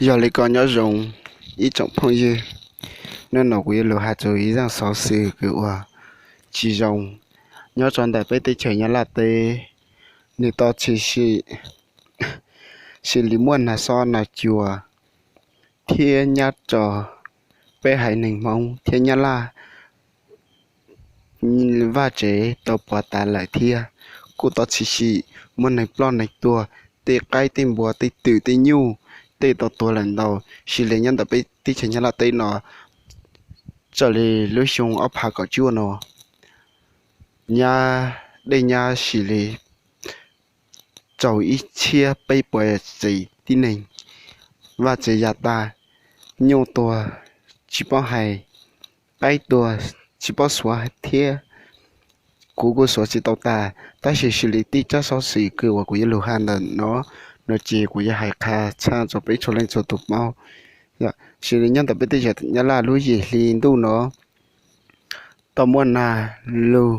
Yog li ko nyob zoo ib tsoom phooj ywg, hnub no kuv yuav lug has txug ib zaaj xov xwm kws uas tsis zoo nyob rua ntawm peb teb chaws Nyab Laj teb. Nwg tau tshwm sim, xws li muaj nag xob nag cua thiab nyob rua peb haiv neeg Hmoob thiab Nyab Laj vaj tsev tau puas tas lawm thiab kuj tau tshwm sim muaj neeg ploj neeg tuag, tej qaib tej npua tej twm tej nyuj tej tau tuag lawm ntau, xws li nyob ntawm peb teb chaws Nyab Laj teb no. Raws li lub xyoo ob phav kaum cuaj no, nyab dej nyab xws li raug ib txhiab peb puas tsev tib neeg, vaj tsev ya tag, nyuj tuag tsis paub hais, qaib tuag tsis paub suav thiab. Kuv kuj suav tsis tau tas, tab sis xws li tej tsab xov xwm kws uas kuv yuav lug has ntawm no, no ces kuv yuav hais qha tshaj rua peb txhua leej txhua tug paub. Xws li nyob ntawm peb teb chaws Nyab Laj lub yim hli ntuj no tau muaj nag lug,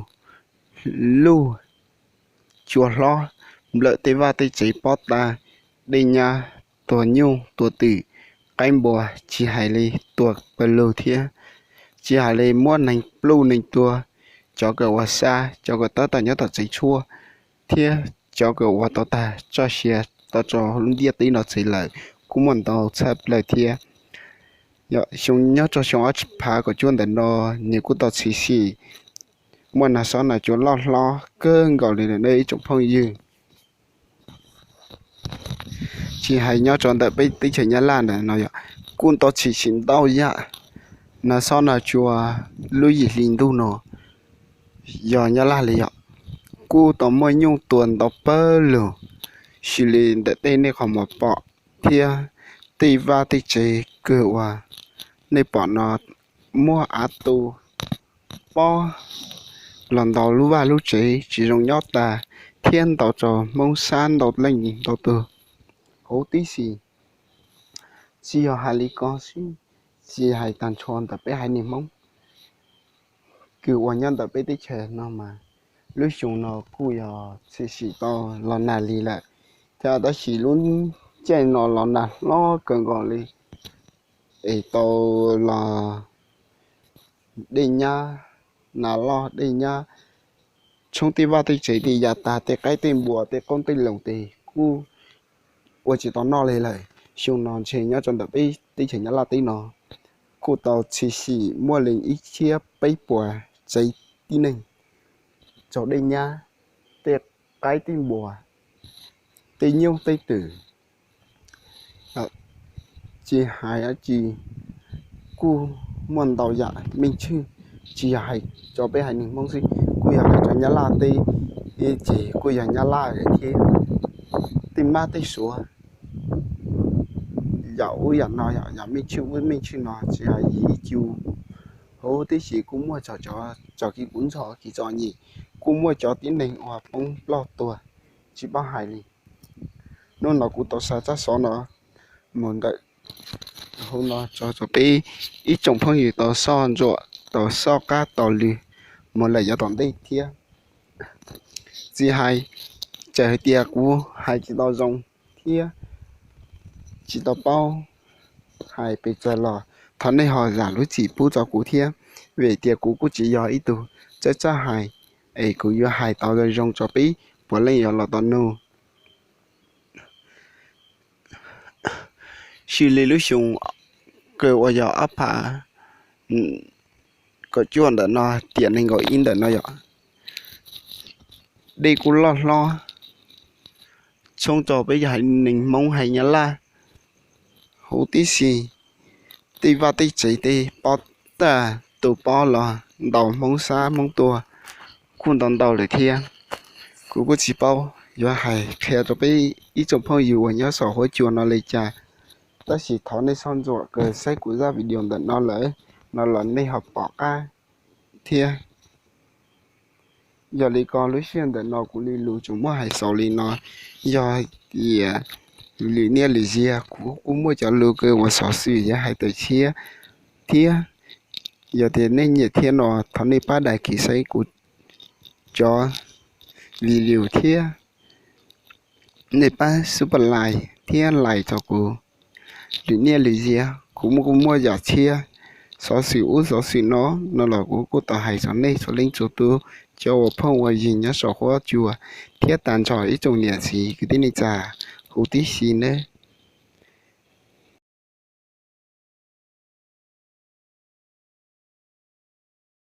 luj, cua hlob nplawm tej vaj tej tsev pob tag, dej nyab, tuag nyuj tuag twm, qaib npua, tsis hais li tuag pawg lug thiab. Tsis hais li muaj neeg pluj neeg tuag, cov kws uas xab, cov kws tab tom nyob tom tsev tshuaj, thiab cov kws uas tau tag txoj sia tau rau lub ntiaj teb no txev lawm kuj muaj ntau tshaj plaws thiab. Xyoo nyob rua xyoo ob phav kaum cuaj ntawm no, nwg kuj tau tshwm sim muaj nag xob nag cua loj hlob kawg nkaus li lawm nawb ib tsoom phooj ywg. Tsis hais nyob rua ntawm peb teb chaws Nyab Laj ntawm no yog kuj tau tshwm sim ntau yam nag xob nag cua lub yim hli ntuj no. Yog Nyab Laj li yog kuj tau muaj nyuj tuag ntau pawg lug, xws li ntawm tej nej qhov muag pom thiab tej vaj tej tsev kws uas nej pom no muaj av tu pob los ntau lub vaj lub tsev tsis zoo nyob tas, thiab ntau rua Hmoob xab ntau leej ntau tug huv tib si. Tsis yog hais li ko xwb, tsis hais tag nrho ntawm peb haiv neeg Hmoob kws uas nyob ntawm peb teb chaws no mas lub xyoo no kuj yog tshwm sim tau los nag li lawm, thiab tab sis lub caij no los nag hlob kawg nkaus li es tau los dej nyab, nag loj dej nyab, tshoob tej vaj tej tsev tej ya tag, tej qaib tej npua tej qoob tej loo tej kuj ua tsis tau noj li lawm. Xyoo no ntshe nyob rau ntawm peb teb chaws Nyab Laj teb no kuj tau tshwm sim muaj li ib txhiab peb puas tsev tib neeg raug dej nyab, tej qaib tej npua, tej nyuj tej twm, tsis hais dab tsi, kuj muaj ntau yam meej tshwj, tsis yog hais rau peb haiv neeg Hmoob xwb, kuj yog hais rau Nyab Laj teb, ces kuj yog Nyab Laj thiab tej mab tej suav. Yam ub yam no, yam meej tshwj ub meej tshwj no, tsis hais yim ib cu huv tib si kuj muaj txog cov txom kev puv ntxog kev txom nyem, kuj muaj cov tib neeg uas poob ploj tuag tsis paub hais li. Hnub no kuv tau xa tsab xov no mus ntawm hauv no tso rau peb ib tsoom phooj ywg tau soj ntsuam, tau soj qab tau lw mus lawm yav tom ntej thiab. Tsis hais, txawm hais tias kuv hais tsis tau zoo thiab tsis tau paub hais pes tsawg los thov nej ho zam lub txim pub rau kuv thiab, vim tias kuv kuj tsis yog ib tug txawj txawj hais, es kuv yuav hais tau zoo zoo rau peb puav leej yuav los tau nug. Xws li lub xyoo kws uas yog ob phav kaum cuaj ntawm no tiam nees nkaum ib ntawm no yog dej kuj loj hlob, tshoob rau peb haiv neeg Hmoob haiv Nyab Laj huv tib si, tej vaj tej tsev tej pob tag tu pob los ntau, Hmoob xab Hmoob tuag kuj ntau ntau lawm thiab. Kuv kuj tsis paub yuav hais qhia rau peb ib tsoom phooj ywg uas nyob saum huab cua no li cas, tab sis thov nej soj ntsuam kawg saib kuv zaj video ntawm no lawm no los nej ho pom qab thiab. Yog li ko lub sij hawm ntawm no kuv li lus tsuas muaj hais xaus li no. Yog tias lwm niaj lwm ziag kuv kuj muaj cov lus kws uas xov xwm yuav hais tawm tshiab thiab. Yog tias nej nyiam thiab no thov nej pab đăng ký saib kuv cov video thiab nej pab subscribe thiab like rau kuv. lwm niaj lwm txiag, kuv kuj muaj yam tshiab, xov xwm ub xov xwm no, no los kuv kuj tau hais rau nej txhua leej txhua tus cov uas phooj uas ywg nyob saum huab cua thiab tag nrho ib tsoom niam txiv kwv tij neej tsa huv tib si nawb.